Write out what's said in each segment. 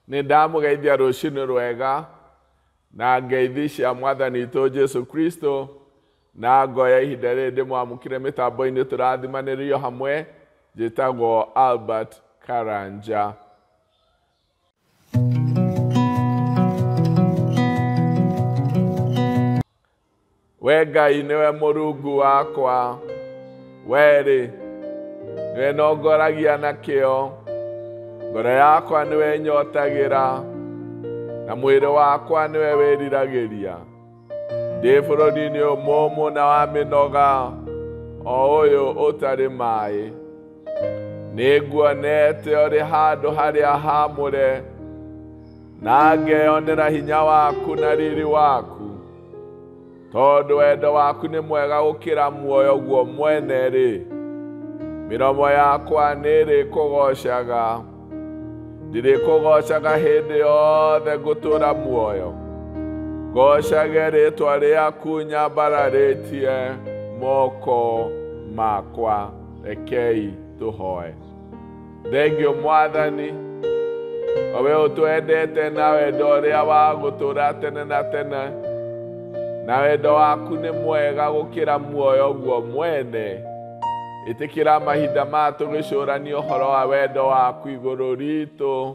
Nĩ ndamũgeithia rũcinĩ rwega na ngeithi cia mwathani witũ Jesu Kristo na ngoya ihinda rĩrĩ ndĩmwamũkĩre mĩtambo-inĩ tũrathimanĩrio hamwe. Njĩtagwo Albert Karanja. We Ngai nĩwe Mũrungu wakwa, we-rĩ nĩwe nongoragia na kĩo, ngoro yakwa nĩwe nyotagĩra, na mwĩrĩ wakwa nĩwe wĩriragĩria. Ndĩ bũrũri-inĩ ũyũ mũũmũ na wa mĩnoga, o ũyũ ũtarĩ maĩ. Nĩnguonete ũrĩ handũ harĩa haamũre, na ngeyonera hinya waku na riri waku. Tondũ wendo waku nĩ mwega gũkĩra muoyo guo mwene rĩ, mĩromo yakwa nĩĩrĩkũgoocaga. Ndirĩkũgoocaga hĩndĩ yothe ngũtũũra muoyo. Ngoocage rĩĩtwa rĩaku nyambararĩtie moko makwa. Rekei tũhoe. Thengio Mwathani, o we ũtwendete na wendo ũrĩa wa gũtũũra tene na tene, na wendo waku nĩ mwega gũkĩra muoyo guo mwene. Ĩtĩkĩra mahinda maya tũgĩcũrania ũhoro wa wendo waku igũrũ ritũ,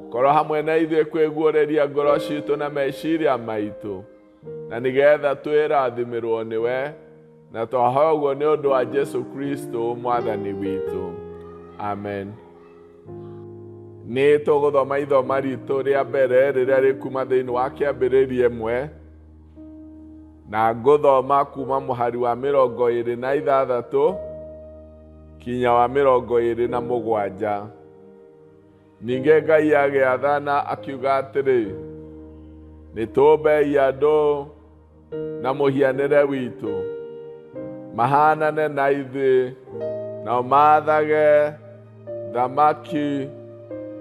ũkorwo hamwe na ithuĩ kwĩguũrĩria ngoro citũ na meciria maitũ, na nĩgetha twĩrathimĩrwo nĩwe, na twahoya ũguo nĩ ũndũ wa Jesu Kristo mwathani witũ. Amen. Nĩ tũgũthoma ithoma ritũ rĩa mbere rĩrĩa rĩkuma thĩinĩ wa kĩambĩrĩria ĩmwe, na ngũthoma kuma mũhari wa 26 kinya wa 27. Ningĩ Ngai agĩathana akiuga atĩrĩ, nĩ tũmbei andũ na mũhianĩre witũ, mahanane na ithuĩ, nao maathage thamaki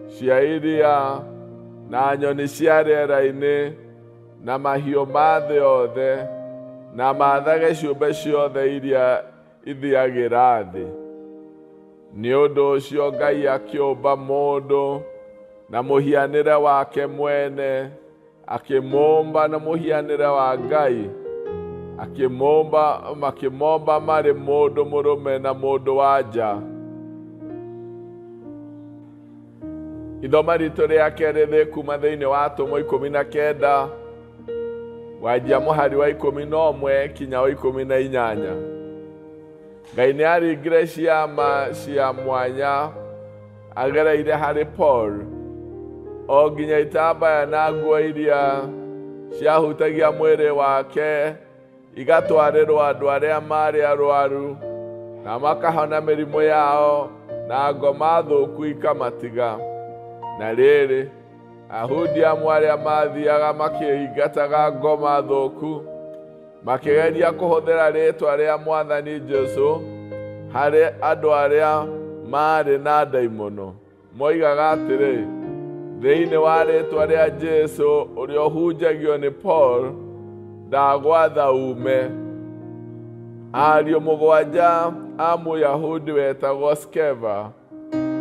cia iria na nyoni cia rĩera-inĩ na mahiũ ma thĩ yothe, na maathage ciũmbe ciothe iria ithiagĩra thĩ. Nĩ ũndũ ũcio Ngai akĩũmba mũndũ na mũhianĩre wake mwene, akĩmũmba na mũhianĩre wa Ngai, akĩmũmba makĩmomba marĩ mũndũ mũrũme na mũndũ wa nja. Ithoma ritũ rĩa kerĩ rĩ kuma thĩinĩ wa Atũmwo 19 wanjia mũhari wa 11 kinya wa 18. Ngai nĩ aringire ciama cia mwanya agereire harĩ Paul, o nginya itambaya na nguo iria ciahutagia mwĩrĩ wake igatwarĩrwo andũ arĩa maarĩ arwaru, na makahona mĩrimũ yao, na ngoma thũku ikamatiga. Na rĩrĩ, Ayahudi amwe arĩa mathiaga makĩingataga ngoma thũku makĩgeria kũhũthĩra rĩĩtwa rĩa Mwathani Jesu harĩ andũ arĩa maarĩ na ndaimono. Moigaga atĩrĩ, thĩinĩ wa rĩĩtwa rĩa Jesu ũrĩa ũhunjagio nĩ Paul, ndagwatha ume. Ariũ 7 a Mũyahudi wetagwo Skeva,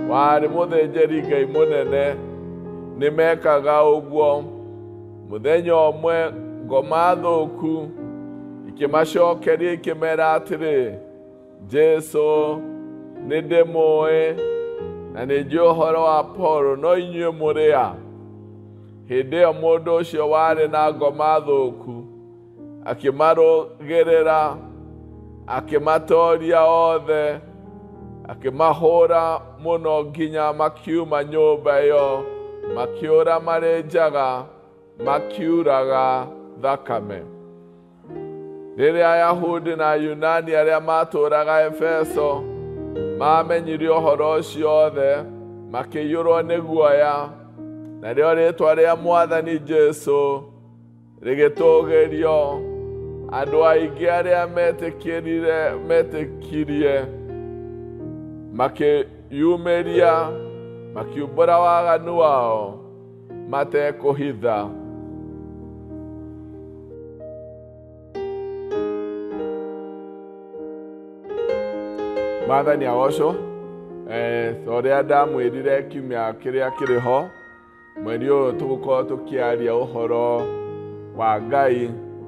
warĩ mũthĩnjĩri Ngai mũnene, nĩ mekaga ũguo. Mũthenya ũmwe ngoma thũku ikĩmacokeria ikĩmera atĩrĩ, Jesu nĩ ndĩmũĩ na nĩ njũĩ ũhoro wa Paul, no inyuĩ mũrĩ a? Hĩndĩ ĩyo mũndũ ũcio warĩ na ngoma thũku akĩmarũgĩrĩra, akĩmatoria othe, akĩmahũra mũno nginya makiuma nyũmba ĩyo, makĩũra marĩ njaga, makiuraga thakame. Rĩrĩa Ayahudi na Ayunani arĩa matũũraga Efeso mamenyire ũhoro ũcio othe, makĩiyũrwo nĩ guoya, narĩo rĩĩtwa rĩa Mwathani Jesu rĩgĩtũũgĩrio. Andũ aingĩ arĩa metĩkirie makĩyumĩria, makiumbũra waganu wao matekũhitha. Mwathani agocwo. Ũrĩa ndamwĩrire kiumia kĩrĩa kĩrĩ ho, Mweri ũyũ tũgũkorwo tũkĩaria ũhoro wa Ngai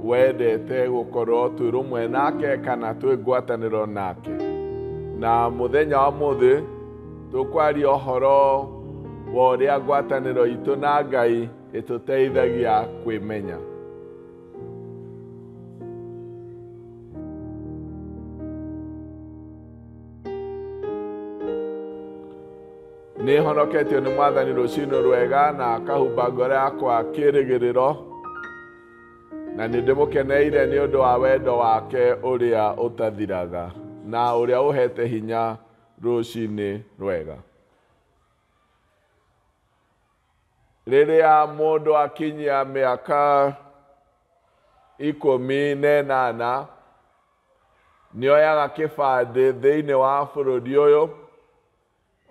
wendete gũkorwo twĩ rũmwe nake kana twĩ ngwatanĩro nake. Na mũthenya wa mũthĩ tũkwaria ũhoro wa ũrĩa ngwatanĩro itũ na Ngai ĩtũteithagia kwĩmenya. Nĩ honoketio nĩ Mwathani rũcinĩ rwega na akahumba ngoro yakwa kĩrĩgĩrĩro, na nĩ ndĩmũkeneire nĩ ũndũ wa wendo wake ũrĩa ũtathiraga na ũrĩa ũhete hinya rũcinĩ rwega. Rĩrĩa mũndũ akinyia mĩaka 18 nĩoyaga kĩbandĩ thĩinĩ wa bũrũri ũyũ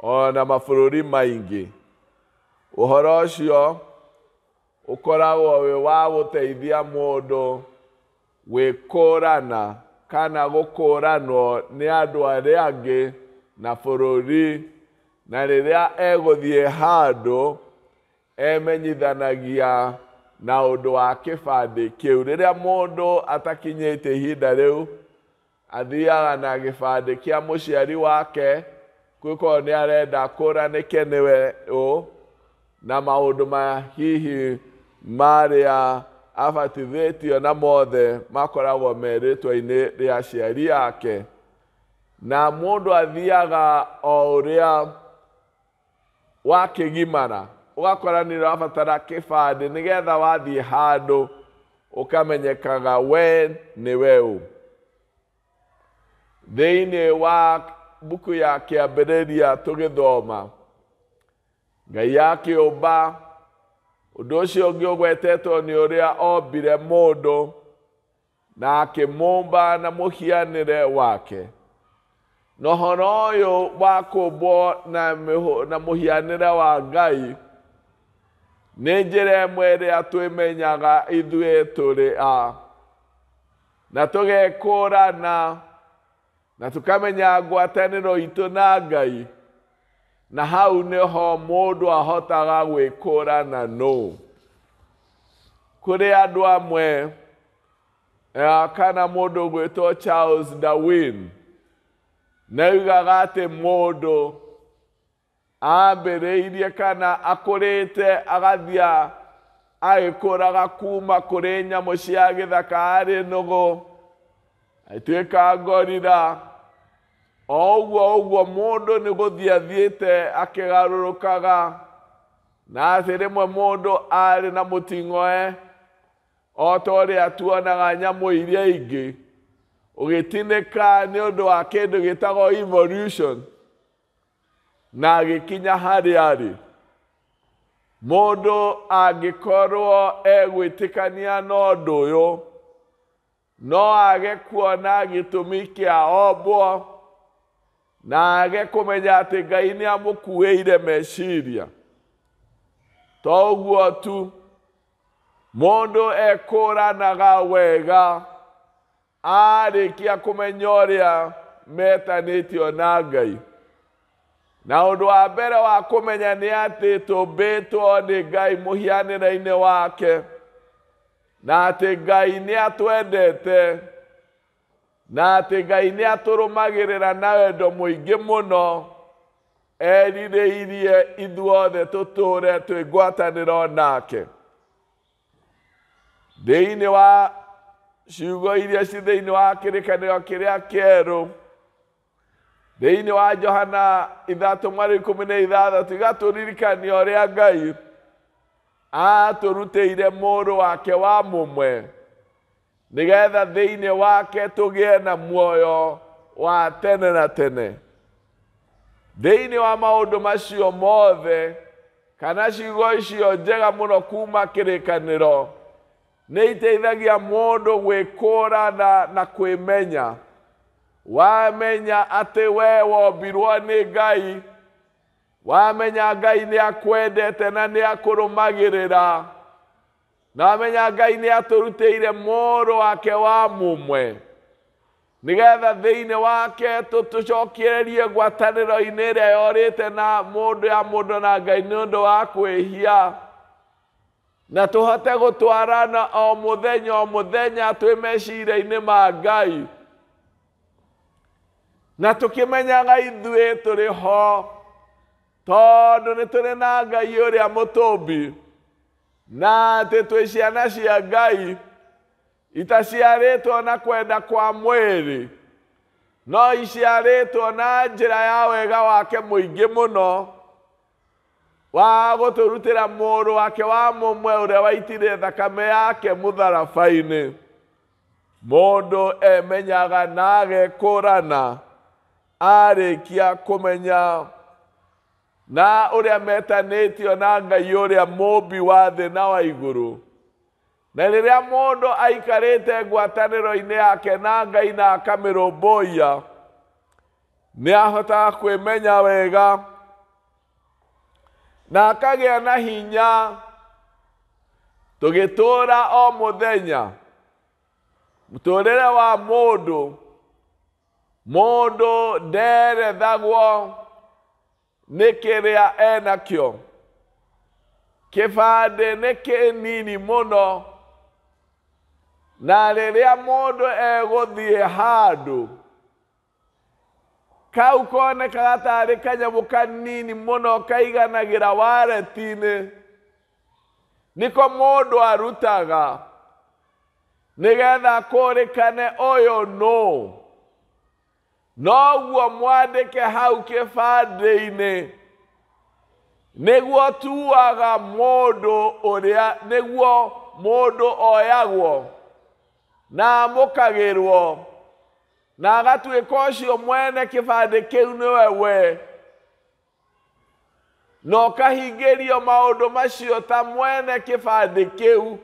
ona mabũrũri maingĩ. Ũhoro ũcio ũkoragwo wĩ wa gũteithia mũndũ gwĩkũrana kana gũkũranwo nĩ andũ arĩa angĩ na bũrũri, na rĩrĩa egũthiĩ handũ emenyithanagia na ũndũ wa kĩbandĩ kĩu. Rĩrĩa mũndũ atakinyĩte ihinda rĩu, athiaga na gĩbandĩ kĩa mũciari wake, kwĩkorwo nĩ arenda akũranĩke nĩwe ũ, na maũndũ ma hihi marĩa abatithĩtio na mothe makoragwo me rĩtwa-inĩ rĩa aciari ake. Na mũndũ athiaga o ũrĩa wakĩgimara, ũgakora nĩ ũrabatara kĩbandĩ nĩgetha wathiĩ handũ ũkamenyekaga we nĩwe ũ. Thĩinĩ wa buku ya Kĩambĩrĩria tũgĩthoma, Ngai akĩũmba, ũndũ ũcio ũngĩ ũgwetetwo nĩ ũrĩa ombire mũndũ na akĩmũmba na mũhianĩre wake. Na ũhoro ũyũ wa kũmbwo na mũhianĩre wa Ngai nĩ njĩra ĩmwe ĩrĩa twĩmenyaga ithuĩ tũrĩ a, na tũgekũrana na tũkamenya ngwatanĩro itũ na Ngai, na hau nĩho mũndũ ahotaga gwĩkũrana nũ. Kũrĩ andũ amwe kana mũndũ ũgwĩtwo Charles Darwin nĩaugaga atĩ mũndũ ambĩrĩirie kana akũrĩte agathiĩ agĩkũraga kuma kũrĩ nyamũ cia gĩthaka arĩ nũgũ, agĩtuĩka ngorira. O ũguo ũguo mũndũ nĩ gũthiĩ athiĩte akĩgarũrũkaga, na atĩ rĩmwe mũndũ arĩ na mũting'oe o ta ũrĩa tuonaga nyamũ iria ingĩ, ũgĩtinĩka nĩ ũndũ wa kĩndũ gĩtagwo evolution, na agĩkinya harĩa arĩ. Mũndũ angĩkorwo egwĩtĩkania na ũndũ ũyũ, no age kuona gĩtũmi kĩa ombwo, na age kũmenya atĩ Ngai nĩ amũkuĩire meciria. To ũguo tu, mũndũ ekũranaga wega arĩkia kũmenya ũrĩa metanĩtio na Ngai. Na ũndũ wa mbere wa kũmenya nĩ atĩ tũmbĩtwo nĩ Ngai mũhianĩre-inĩ wake, na atĩ Ngai nĩ atwendete, na atĩ Ngai nĩ atũrũmagĩrĩra na wendo mũingĩ mũno, erirĩirie ithuothe tũtũre twĩ ngwatanĩro nake. Thĩinĩ wa ciugo iria ci thĩinĩ wa kĩrĩkanĩro kĩrĩa kĩerũ, thĩinĩ wa Johana 3:16 igatũririkania ũrĩa Ngai atũrutĩire mũrũ wake wa mũmwe, nĩgetha thĩinĩ wake tũgĩe na muoyo wa tene na tene. Thĩinĩ wa maũndũ macio mothe, kana ciugo icio njega mũno kuma kĩrĩkanĩro, nĩ iteithagia mũndũ gwĩkũrana na kwĩmenya. Wamenya atĩ we wombirwo nĩ Ngai, wamenya Ngai nĩ akwendete na nĩ akũrũmagĩrĩra, na wamenya Ngai nĩ atũrutĩire mũrũ wake wa mũmwe, nĩgetha thĩinĩ wake tũtũcokererie ngwatanĩro-inĩ ĩrĩa yorĩte na mũndũ ya mũndũ na Ngai nĩ ũndũ wa kwĩhia. Na tũhote gũtwarana o mũthenya o mũthenya twĩ meciria-inĩ ma Ngai. Na tũkĩmenyaga ithuĩ tũrĩ ho tondũ nĩ tũrĩ na Ngai ũrĩa mũtũmbi, na atĩ twĩ ciana cia Ngai itaciarĩtwo na kwenda kwa mwĩrĩ, no iciarĩtwo na njĩra ya wega wake mũingĩ mũno wa gũtũrutĩra mũrũ wake wa mũmwe ũrĩa waitire thakame yake mũtharaba-inĩ. Mũndũ emenyaga na agekũrana arĩkia kũmenya na ũrĩa metanĩtio na Ngai ũrĩa mũmbi wa thĩ na wa igũrũ. Na rĩrĩa mũndũ aikarĩte ngwatanĩro-inĩ yake na Ngai na akamĩrũmbũiya, nĩ ahotaga kwĩmenya wega na akagĩa na hinya. Tũgĩtũũra o mũthenya mũtũũrĩre wa mũndũ, mũndũ nderethagwo nĩ kĩrĩa enakĩo. Kĩbandĩ nĩ kĩnini mũno, na rĩrĩa mũndũ egũthiĩ handũ kau konekaga tarĩ kanyamũ kanini mũno kaiganagĩra wareti-inĩ, nĩko mũndũ arutaga nĩgetha kũrĩkane ũyũ nũ. Noguo mwandĩke hau kĩbandĩ-inĩ, nĩguo tuaga mũndũ ũrĩa, nĩguo mũndũ oyagwo na amũkagĩrwo na agatuĩka ũcio mwene kĩbandĩ kĩu nĩwe we, na ũkahingĩrio maũndũ macio ta mwene kĩbandĩ kĩu,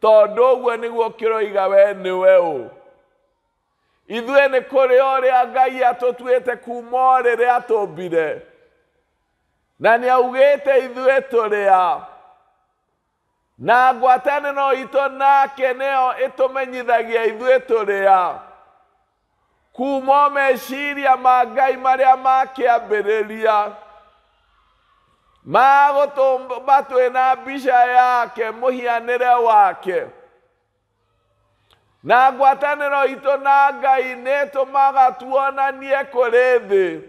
tondũ ũguo nĩguo kĩroiga we nĩwe ũ. Ithuĩ nĩ kũrĩ ũrĩa Ngai atũtuĩte kuma o rĩrĩa atũmbire, na nĩ augĩte ithuĩ tũrĩ a, na ngwatanĩro itũ nake nĩyo ĩtũmenyithagia ithuĩ tũrĩ a, kuma meciria ma Ngai marĩa makĩambĩrĩria magũtũmba twĩna mbica yake mũhianĩre wake. Na ngwatanĩro itũ na Ngai nĩ ĩtũmaga tuonanie kũrĩ thĩ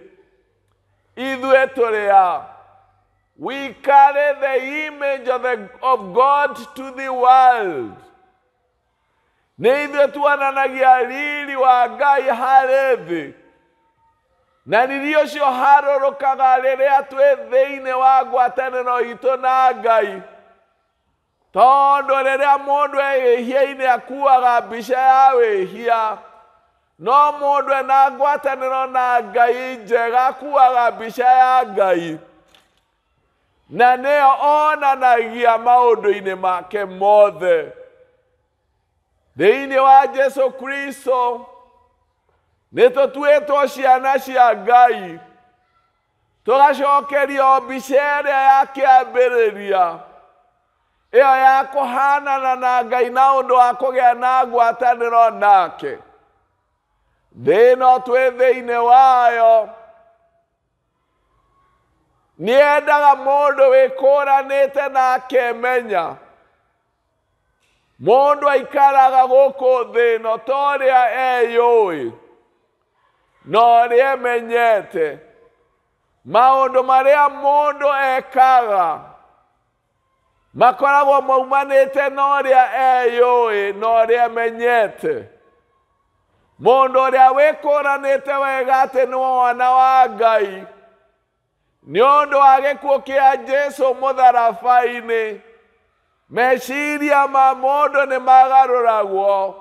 ithuĩ tũrĩ a. We carry the image of God to the world. Nĩ ithuĩ tuonanagia riri wa Ngai harĩ thĩ, na riri ũcio harũrũkaga rĩrĩa twĩ thĩinĩ wa ngwatanĩro itũ na Ngai, tondũ rĩrĩa mũndũ e wĩhia-inĩ akuaga mbica ya wĩhia, no mũndũ ena ngwatanĩro na Ngai njega akuaga mbica ya Ngai, na nĩyo onanagia maũndũ-inĩ make mothe. Thĩinĩ wa Jesu Kristo nĩ tũtuĩtwo ciana cia Ngai, tũgacokerio mbica ĩrĩa ya kĩambĩrĩria, ĩyo ya kũhanana na Ngai na ũndũ wa kũgĩa na ngwatanĩro nake. Thĩ ĩno twĩ thĩinĩ wayo nĩendaga mũndũ wĩkũranĩte na akemenya. Mũndũ aikaraga gũkũ thĩ ĩno ta ũrĩa eyũĩ na ũrĩa emenyete. Maũndũ marĩa mũndũ ekaga makoragwo maumanĩte na ũrĩa eyũĩ na ũrĩa emenyete. Mũndũ ũrĩa wĩkũranĩte wega atĩ nĩ mwana wa Ngai nĩ ũndũ wa gĩkuũ kĩa Jesu mũtharaba-inĩ, meciria ma mũndũ nĩ magarũragwo,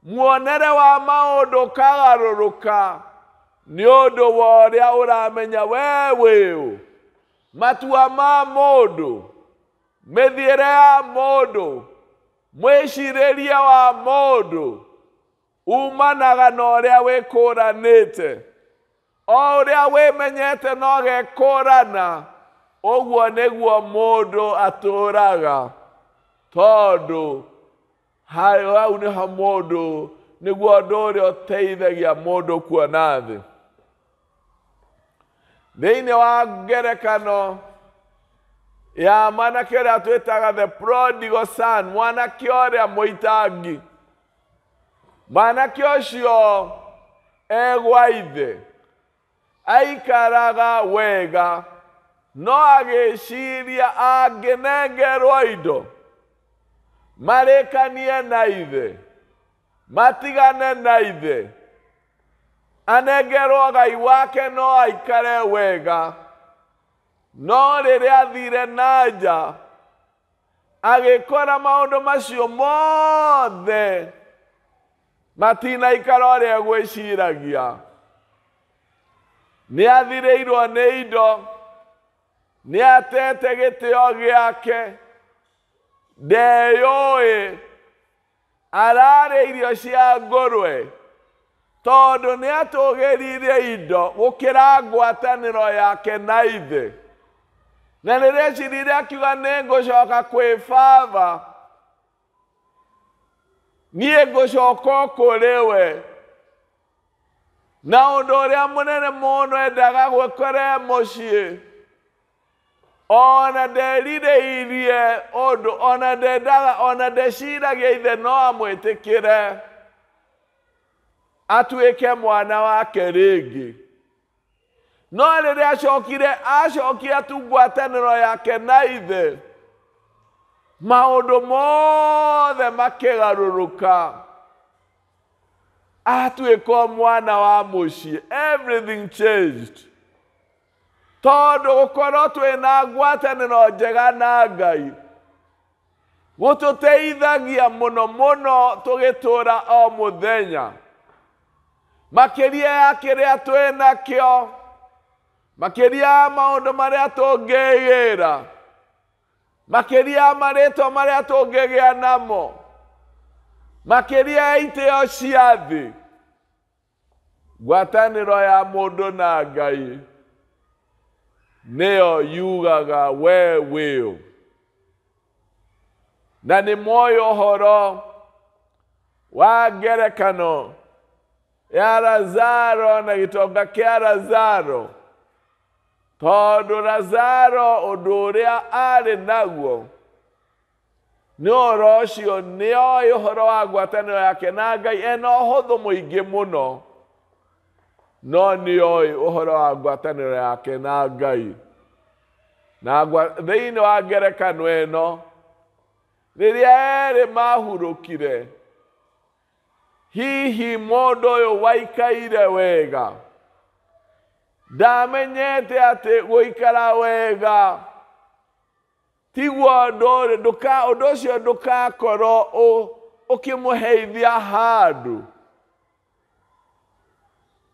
muonere wa maũndũ ũkagarũrũka nĩ ũndũ wa ũrĩa ũramenya we wĩũ. Matua ma mũndũ, mĩthiĩre ya mũndũ, mwĩcirĩrie wa mũndũ umanaga na ũrĩa wĩkũranĩte. O ũrĩa wĩmenyete na ũgekũrana, ũguo nĩguo mũndũ atũũraga, tondũ hau nĩho mũndũ, nĩguo ũndũ ũrĩa ũteithagia mũndũ kuona thĩ. Thĩinĩ wa ngerekano Ya mwanake ũrĩa twĩtaga the prodigal son, mwanake ũrĩa mũitangi. Mwanake ũcio egwa ithe, aikaraga wega, no agĩciria angĩnengerwo indo marĩkanie na ithe, matigane na ithe, anengerwo Ngai wake no aikare wega. No rĩrĩa athire na nja agĩkora maũndũ macio mothe matinaikara ũrĩa egwĩciragia. Nĩ athirĩirwo nĩ indo, nĩ atete gĩtĩo gĩake, ndeyũĩ, ararĩa irio cia ngũrwe, tondũ nĩ atũgĩririe indo gũkĩra ngwatanĩro yake na ithe. Na rĩrĩa eciririe akiuga nĩ ngũcoka kwĩ baba, niĩ ngũcoka o kũrĩ we. Na ũndũ ũrĩa mũnene mũno endaga gwĩkora mũciĩ, ona nderirĩirie ũndũ, ona ndendaga, ona ndeciragia ithe no amwĩtĩkĩre atuĩke mwana wake rĩngĩ. No rĩrĩa acokire, acokia tu ngwatanĩro yake na ithe, maũndũ mothe makĩgarũrũka. Atuĩka mwana wa mũciĩ, everything changed. Tondũ gũkorwo twĩna ngwatanĩro njega na Ngai gũtũteithagia mũno mũno tũgĩtũra o mũthenya, makĩria ya kĩrĩa twĩnakĩo, makĩria ya maũndũ marĩa tũngĩgĩra, makĩria ya marĩtwa marĩa tũngĩgĩa namo, makĩria ya itĩo cia thĩ. Ngwatanĩro ya mũndũ na Ngai nĩyo yugaga we wĩũ. Na nĩ moĩ ũhoro wa ngerekano ya Lazaro na gĩtonga kĩa Lazaro, tondũ Lazaro ũndũ ũrĩa arĩ naguo nĩ ũhoro ũcio, nĩoĩ ũhoro wa ngwatanĩro yake na Ngai, ena ũhũthũ mũingĩ mũno, no nĩoĩ ũhoro wa ngwatanĩro yake na Ngai. Na thĩinĩ wa ngerekano ĩno, rĩrĩa erĩ mahurũkire, hihi mũndũ ũyũ waikaire wega ndamenyete atĩ gũikara wega tiguo ũndũ ũcio ndũkakorwo ũkĩmũheithia handũ,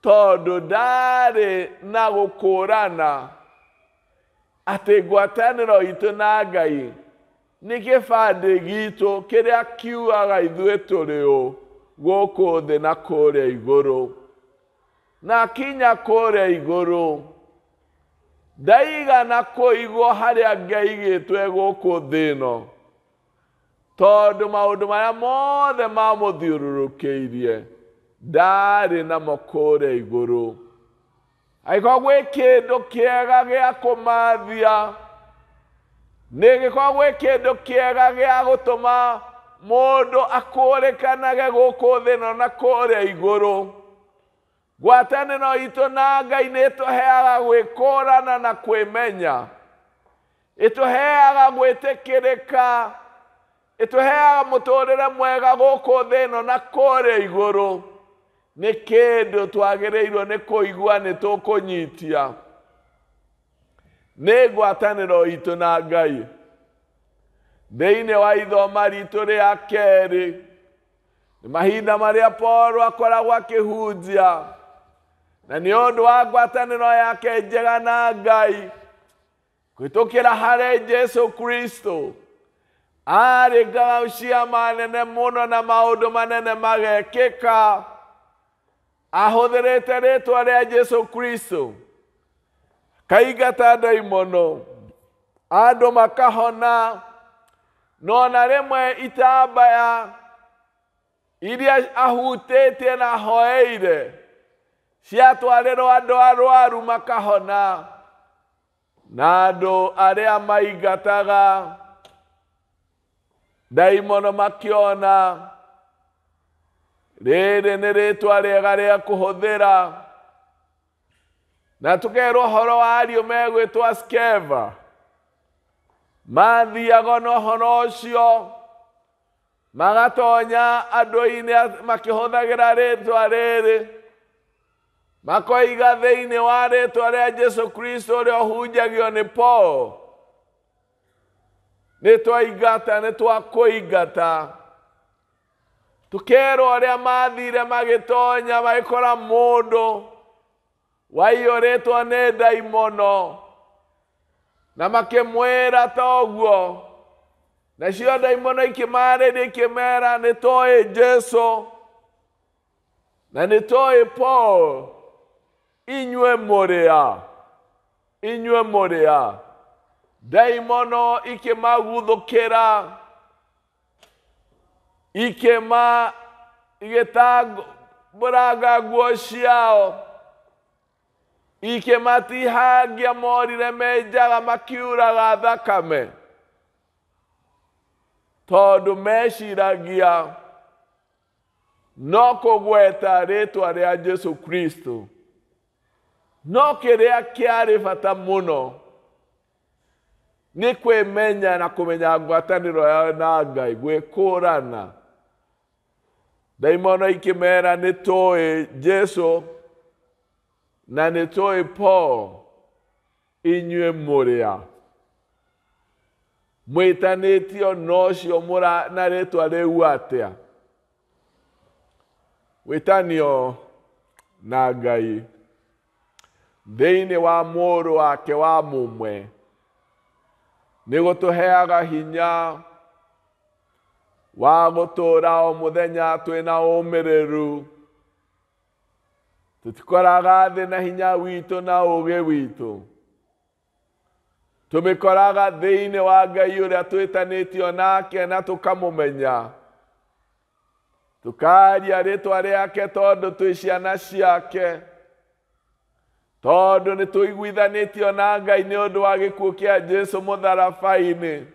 tondũ ndarĩ na gũkũrana atĩ ngwatanĩro itũ na Ngai nĩ kĩbandĩ gitũ kĩrĩa kiugaga ithuĩ tũrĩ ũ gũkũ thĩ na kũrĩa igũrũ. Na kinya kũrĩa igũrũ ndaigana kũigwo harĩa Ngai gũkũ thĩ ĩno, tondũ maũndũ marĩa mothe mamũthiũrũrũkĩirie ndarĩ namo kũrĩa igũrũ. Angĩkorwo gwĩ kĩndũ kĩega gĩa kũmathia, nĩ gĩkorwo gwĩ kĩndũ kĩega gĩa gũtũma mũndũ akũrĩkanage gũkũ thĩ ĩno na kũrĩa igũrũ, ngwatanĩro itũ na Ngai nĩ ĩtũheaga gwĩkũrana na kwĩmenya, ĩtũheaga gwĩtĩkĩrĩka, ĩtũheaga mũtũrĩre mwega gũkũ thĩ ĩno na kũrĩa igũrũ. Nĩ kĩndũ twagĩrĩirwo nĩ kũigua nĩ tũkũnyitia, nĩ ngwatanĩro itũ na Ngai. Thĩinĩ wa ithoma ritũ rĩa kerĩ, nĩ mahinda marĩa Paul akoragwo akĩhunjia, na nĩ ũndũ wa ngwatanĩro yake njega na Ngai kũhĩtũkĩra harĩ Jesu Kristo, arĩngaga ciama nene mũno na maũndũ manene magekĩka ahũthĩrĩte rĩtwa rĩa Jesu Kristo. Kaingata ndaimono, andũ makahona, no na rĩmwe itambaya iria ahutĩtie na ahoeire ciatwarĩrwo andũ arwaru makahona. Na andũ arĩa maingataga ndaimono makĩona rĩrĩ nĩ rĩtwa rĩega rĩa kũhũthĩra. Na tũkerwo ũhoro wa ariũ megwĩtwo Skeva, mathiaga na ũhoro ũcio magatonya andũ-inĩ makĩhũthagĩra rĩtwa rĩrĩ, makoiga thĩinĩ wa rĩtwa rĩa Jesu Kristo ũrĩa ũhunjagio nĩ Paul, nĩ twaingata, nĩ twakũingata. Tũkerwo ũrĩa mathire magĩtonya magĩkora mũndũ waiyũrĩtwo nĩ ndaimono, na makĩmwĩra ta ũguo. Nacio ndaimono ikĩmarĩria ikĩmera, nĩ tũĩ Jesu na nĩ tũĩ Paul, inyuĩ mũrĩ a? Inyuĩ mũrĩ a? Ndaimono ikĩmaguthũkĩra, igĩtambũranga nguo ciao, ikĩmatihangia, morire me njaga makiuraga thakame, tondũ meciragia no kũgweta rĩtwa rĩa Jesu Kristo. No kĩrĩa kĩarĩ bata mũno nĩ kwĩmenya na kũmenya ngwatanĩro yao na Ngai, gwĩkũrana. Ndaimono ikĩmera, nĩ tũĩ Jesu na nĩ tũĩ Paul, inyuĩ mũrĩ a? Mwĩtanĩtio na ũcio mũra na rĩtwa rĩu atĩa? Wĩtanio na Ngai thĩinĩ wa mũrũ wake wa mũmwe nĩ gũtũheaga hinya wa gũtũũra o mũthenya twĩna ũmĩrĩru. Tũtikoraga thĩ na hinya witũ na ũũgĩ witũ, tũmĩkoraga thĩinĩ wa Ngai ũrĩa twĩtanĩtio nake na tũkamũmenya, tũkaria rĩtwa rĩake tondũ twĩ ciana ciake, tondũ nĩ tũiguithanĩtio na Ngai nĩ ũndũ wa gĩkuũ kĩa Jesu mũtharaba-inĩ.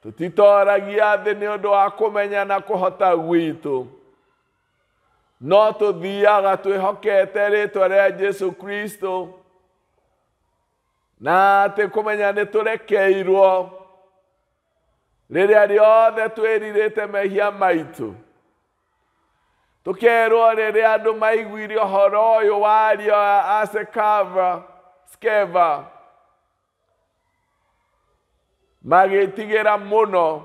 Tũtitoragia thĩ nĩ ũndũ wa kũmenya na kũhota gwitũ, no tũthiaga twĩhokete rĩtwa rĩa Jesu Kristo, na atĩ kũmenya nĩ tũrekeirwo rĩrĩa rĩothe twĩrirĩte mehia maitũ. Tũkerwo rĩrĩa andũ maiguire ũhoro ũyũ wario a Skeva, magĩtigĩra mũno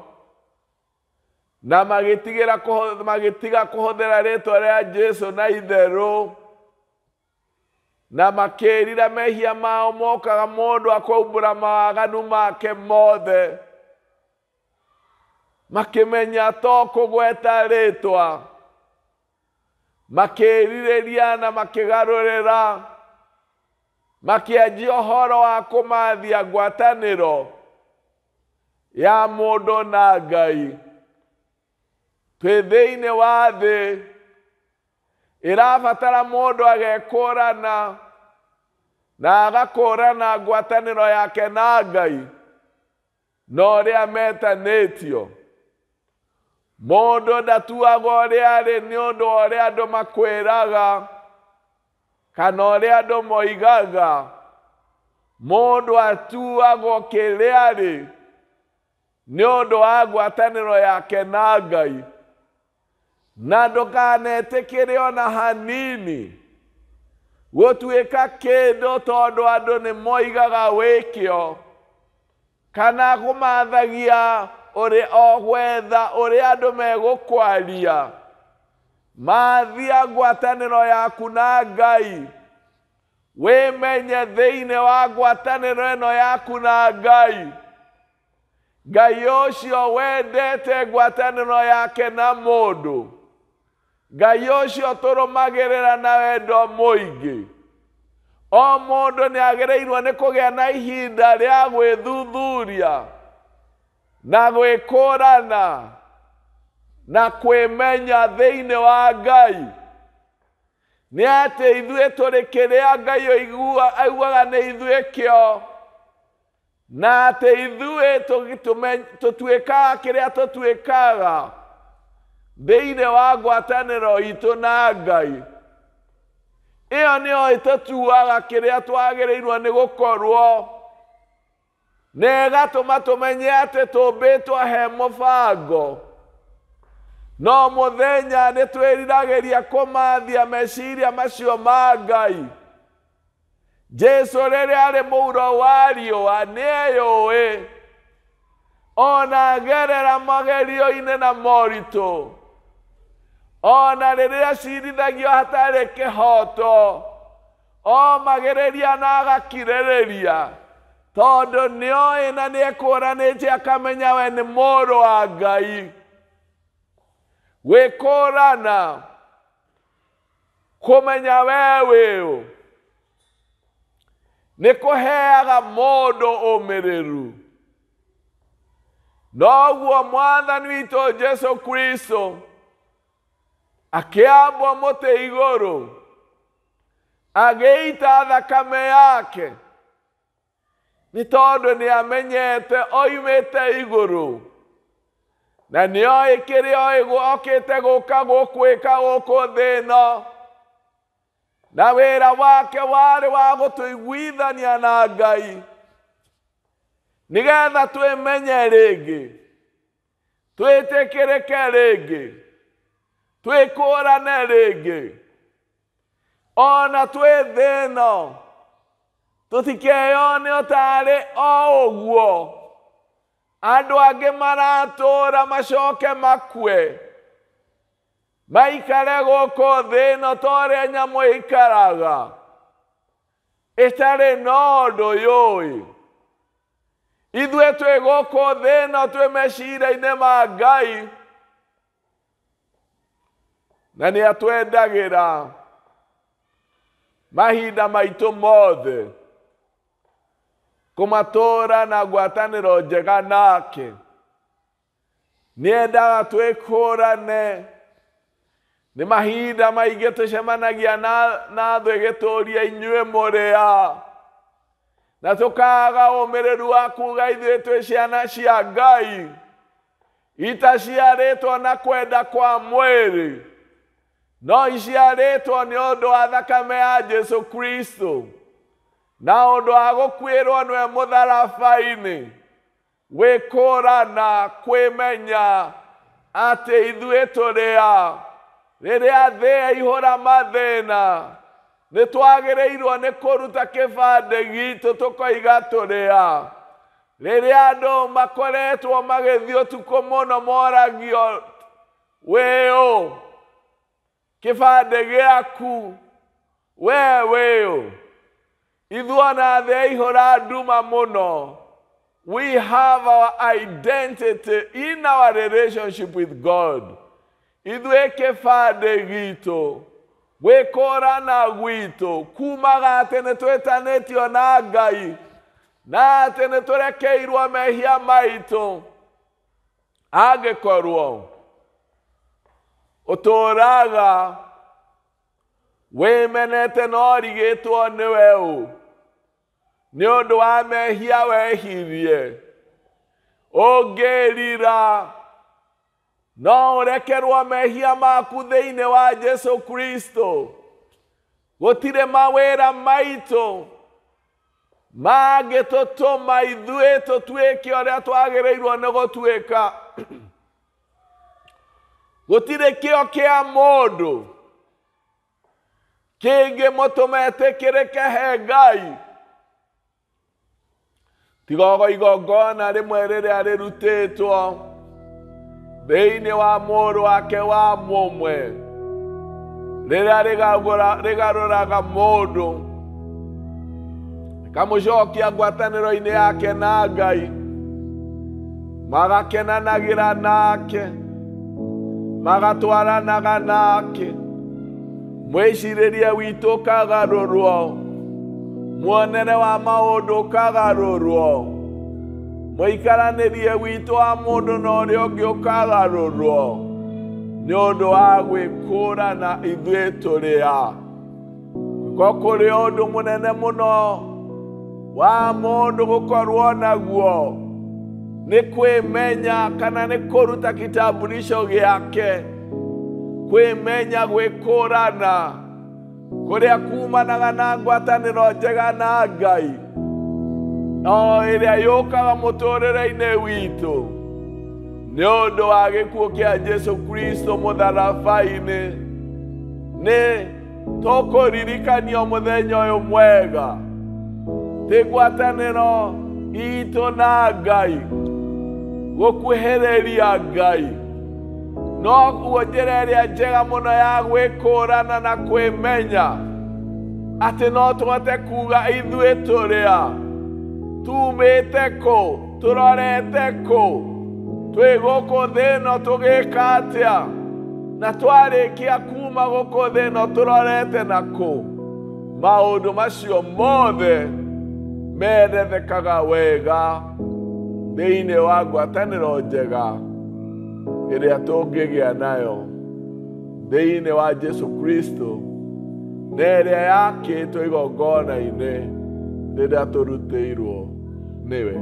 na magĩtiga kũhũthĩra rĩtwa rĩa Jesu na itherũ, na makĩrira mehia mao. Mokaga mũndũ akaumbũra mawaganu make mothe, makĩmenya to kũgweta rĩtwa, makĩrirĩria na makĩgarũrĩra, makĩanjia ũhoro wa kũmathia ngwatanĩro ya mũndũ na Ngai. Twĩ thĩinĩ wa thĩ ĩrabatara mũndũ agekũrana na agakũrana ngwatanĩro yake na Ngai na ũrĩa metanĩtio. Mũndũ ndatuagwo ũrĩa arĩ nĩ ũndũ wa ũrĩa andũ makwĩraga kana ũrĩa andũ moigaga. Mũndũ atuagwo kĩrĩa arĩ nĩ ũndũ wa ngwatanĩro yake na Ngai. Na ndũkanetĩkĩre ona hanini gũtuĩka kĩndũ tondũ andũ nĩ moigaga wĩkĩo, kana kũmathagia ũrĩ o gwetha ũrĩa andũ megũkwaria. Mathia ngwatanĩro yaku na Ngai, wĩmenye thĩinĩ wa ngwatanĩro ĩno yaku na Ngai. Ngai ũcio wendete ngwatanĩro yake na mũndũ, Ngai ũcio tũrũmagĩrĩra na wendo mũingĩ. O mũndũ nĩ agĩrĩirwo nĩ kũgĩa na ihinda rĩa gwĩthuthuria na gwĩkũrana na kwĩmenya thĩinĩ wa Ngai, Nĩ atĩ ithuĩ tũrĩ kĩrĩa Ngai aiguaga nĩ ithuĩ kĩo, na atĩ ithuĩ tũtuĩkaga kĩrĩa tũtuĩkaga thĩinĩ wa ngwatanĩro itũ na Ngai. Ĩyo nĩyo ĩtũtuaga kĩrĩa twagĩrĩirwo nĩ gũkorwo, na ĩgatũma tũmenye atĩ tũmbĩtwo he mũbango. No mũthenya nĩ twĩriragĩria kũmathia meciria macio ma Ngai. Jesu rĩrĩa arĩ mũuro wa riũa nĩeyũĩ, ona agerera magerio-inĩ na moritũ, ona rĩrĩa acirithagio hatarĩ kĩhoto, omagĩrĩria na agakirĩrĩria, tondũ nĩoĩ na nĩekũũranĩtie akamenya we nĩ mũrũ wa Ngai. Gwĩkũrana, kũmenya we wĩũ, nĩ kũheaga mũndũ ũmĩrĩru. Noguo Mwathani witũ Jesu Kristo akĩambwo mũtĩ igũrũ, agĩita thakame yake, nĩ tondũ nĩ amenyete oimĩte igũrũ, na nĩoĩ kĩrĩa okĩte gũka gũkwĩka gũkũ thĩ ĩno, na wĩra wake warĩ wa gũtũiguithania na Ngai, nĩgetha twĩmenye rĩngĩ, twĩtĩkĩrĩke rĩngĩ, twĩkũrane rĩngĩ, ona twĩ thĩ ĩno tũtikeyone o tarĩ o ũguo andũ angĩ maratũra macoke makue, maikare gũkũ thĩ ĩno ta ũrĩa nyamũ ĩikaraga ĩtarĩ na ũndũ yũĩ. Ithuĩ twĩ gũkũ thĩ ĩno twĩ meciria-inĩ ma Ngai, na nĩ atwendagĩra mahinda maitũ mothe kũmatũra na ngwatanĩro njega nake. Nĩendaga twĩkũrane. Nĩ mahinda maingĩ tũcemanagia na thũ ĩgĩtũria inyuĩ mũrĩ a, na tũkaga ũmĩrĩru wa kuga ithuĩ twĩ ciana cia Ngai itaciarĩtwo na kwenda kwa mwĩrĩ, no iciarĩtwo nĩ ũndũ wa thakame ya Jesu Kristo na ũndũ wa gũkuĩrwo nĩwe mũtharaba-inĩ. Gwĩkũrana, kwĩmenya atĩ ithuĩ tũrĩ a, rĩrĩa thĩ yaihũra mathĩna, nĩ twagĩrĩirwo nĩ kũruta kĩbandĩ gitũ tũkoiga tũrĩ a. Rĩrĩa andũ makoretwo magĩthiĩ ũtukũ mũno moragio wĩũ, kĩbandĩ gĩaku we wĩũ. Ithuĩ ona thĩ yaihũra nduma mũno, we have our identity in our relationship with God. Ithuĩ kĩbandĩ gitũ, gwĩkũrana gwitũ kumaga atĩ nĩ twĩtanĩtio na Ngai, na atĩ nĩ tũrekeirwo mehia maitũ. Angĩkorwo ũtũraga wĩmenete na ũrigĩtwo nĩwe ũ, nĩ ũndũ wa mehia wehirie, ũngĩrira no ũrekerwo mehia maku thĩinĩ wa Jesu Kristo. Gũtirĩ mawĩra maitũ mangĩtũtũma ithuĩ tũtuĩke ũrĩa twagĩrĩirwo nĩ gũtuĩka. Gũtirĩ kĩo kĩa mũndũ kĩngĩmũtũma etĩkĩrĩke he Ngai, tiga igongona rĩmwe rĩrĩa rĩrutĩtwo thĩinĩ wa mũrũ wake wa mũmwe, rĩrĩa rĩgarũraga mũndũ rĩkamũcokia ngwatanĩro-inĩ yake na Ngai, magakenanagĩra nake, magatwaranaga nake, mwĩcirĩrie witũ ũkagarũrwo, muonere wa maũndũ ũkagarũrwo, mũikaranĩrie witũ wa mũndũ na ũrĩa ũngĩ ũkagarũrwo, nĩ ũndũ wa gwĩkũrana ithuĩ tũrĩ a. Ko kũrĩ ũndũ mũnene mũno wa mũndũ gũkorwo naguo nĩ kwĩmenya kana nĩ kũruta kitambulisho gĩake, kwĩmenya, gwĩkũrana kũrĩa kumanaga na ngwatanĩro njega na Ngai o ĩrĩa yũkaga mũtũrĩre-inĩ witũ nĩ ũndũ wa gĩkuũ kĩa Jesu Kristo mũtharaba-inĩ. Nĩ tũkũririkanio mũthenya ũyũ mwega ti ngwatanĩro itũ na Ngai, gũkuhĩrĩria Ngai noguo njĩra ĩrĩa njega mũno ya gwĩkũrana na kwĩmenya, atĩ no tũhote kuga ithuĩ tũrĩa tumĩte kũ, tũrorete kũ, twĩ gũkũ thĩ ĩno tũgĩka atĩa, na twarĩkia kuma gũkũ thĩ ĩno tũrorete na kũ. Maũndũ macio mothe merethekaga wega thĩinĩ wa ngwatanĩro njega ĩrĩa tũngĩgĩa nayo thĩinĩ wa Jesu Kristo na ĩrĩa yakĩtwo igongona-inĩ rĩrĩa tũrutĩirwo nĩwe.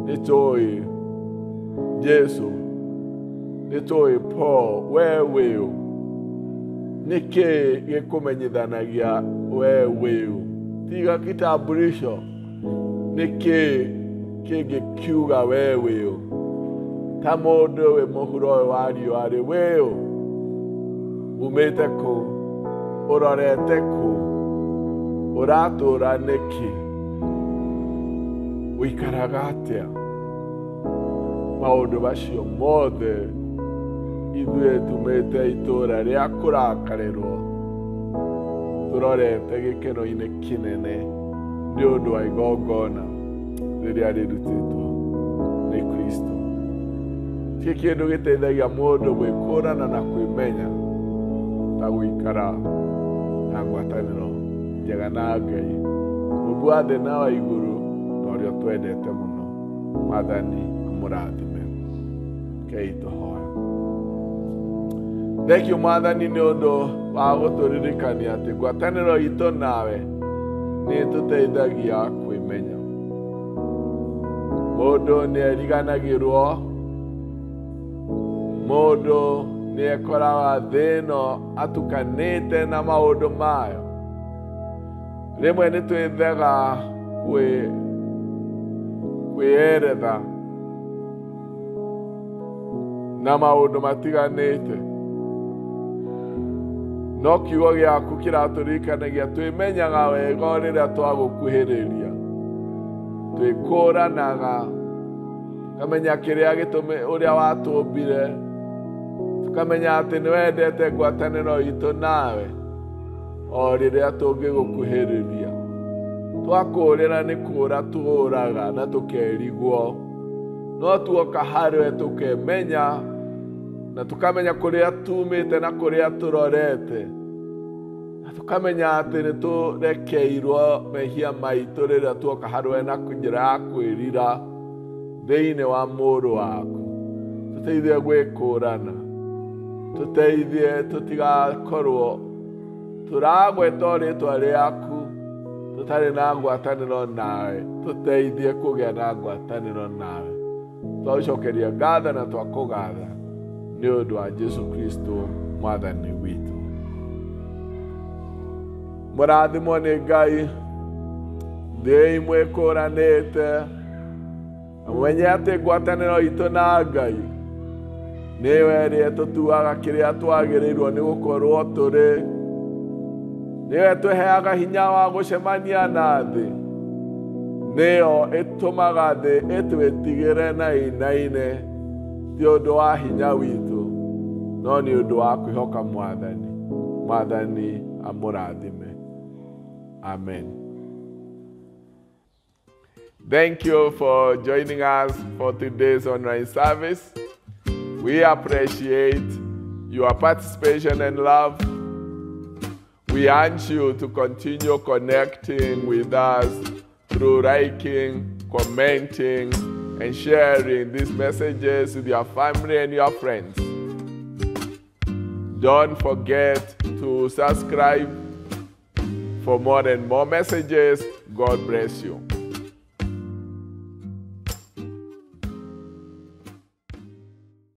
Nĩ tũĩ Jesu, nĩ tũĩ Paul, we wĩũ. Nĩkĩ gĩkũmenyithanagia we wĩũ? Tiga kitambulisho, nĩkĩ kĩngĩkiuga we wĩũ? Ta mũndũ wĩ mũhuro ũyũ wa riũa rĩ, wĩũ? Umĩte kũ? Ũrorete kũ? Ũratũra nĩkĩ? Ũikaraga atĩa? Maũndũ macio mothe ithuĩ tumĩte itũũra rĩa kũrakarĩrwo tũrorete gĩkeno-inĩ kĩnene nĩ ũndũ wa igongona rĩrĩa rĩrutĩtwo nĩ Kristo. Ti kĩndũ gĩteithagia mũndũ gwĩkũrana na kwĩmenya ta gũikara na ngwatanĩro njega na Ngai, Mũmbi wa thĩ na wa igũrũ, na ũrĩa twendete mũno. Mwathani amũrathime. Rekei tũhoe. Thank you Mwathani nĩ ũndũ wa gũtũririkania atĩ ngwatanĩro itũ nawe nĩ ĩtũteithagia kwĩmenya. Mũndũ nĩ eriganagĩrwo, mũndũ nĩ ekoraga thĩ ĩno atukanĩte na maũndũ mayo. Rĩmwe nĩ twĩthega kwĩyeretha na maũndũ matiganĩte, no kiugo gĩaku kĩratũririkanagia twĩmenyaga wega rĩrĩa twagũkuhĩrĩria, twĩkũranaga, tukamenya kĩrĩa gĩtũmi ũrĩa watũmbire, tukamenya atĩ nĩ wendete ngwatanĩro itũ nawe o rĩrĩa tũngĩgũkuhĩrĩria. Twakũrĩra nĩ kũra tũraga na tũkerigwo, no tuoka harĩwe tũkemenya na tukamenya kũrĩa tumĩte na kũrĩa tũrorete, na tukamenya atĩ nĩ tũrekeirwo mehia maitũ rĩrĩa tuoka harĩwe na njĩra ya kwĩrira thĩinĩ wa mũrũ waku. Tũteithie gwĩkũrana, tũteithie tũtigakorwo tũragweta rĩtwa rĩaku tũtarĩ na ngwatanĩro nawe. Tũteithie kũgĩa na ngwatanĩro nawe. Twagũcokeria ngatho na twakũgatha nĩ ũndũ wa Jesu Kristo Mwathani witũ. Mũrathimwo nĩ Ngai, thĩi mwĩkũranĩte, na mũmenye atĩ ngwatanĩro itũ na Ngai nĩyo ĩrĩa ĩtũtuaga kĩrĩa twagĩrĩirwo nĩ gũkorwo tũrĩ, nĩyo ĩtũheaga hinya wa gũcemania na thĩ, nĩyo ĩtũmaga thĩ ĩtwĩtigĩre na ĩinaine, ti ũndũ wa hinya witũ, no nĩ ũndũ wa kwĩhoka Mwathani. Mwathani amũrathime. Amen. Thank you for joining us for today's online service. We appreciate your participation and love. We urge you to continue connecting with us through liking, commenting, and sharing these messages with your family and your friends. Don't forget to subscribe for more and more messages. God bless you.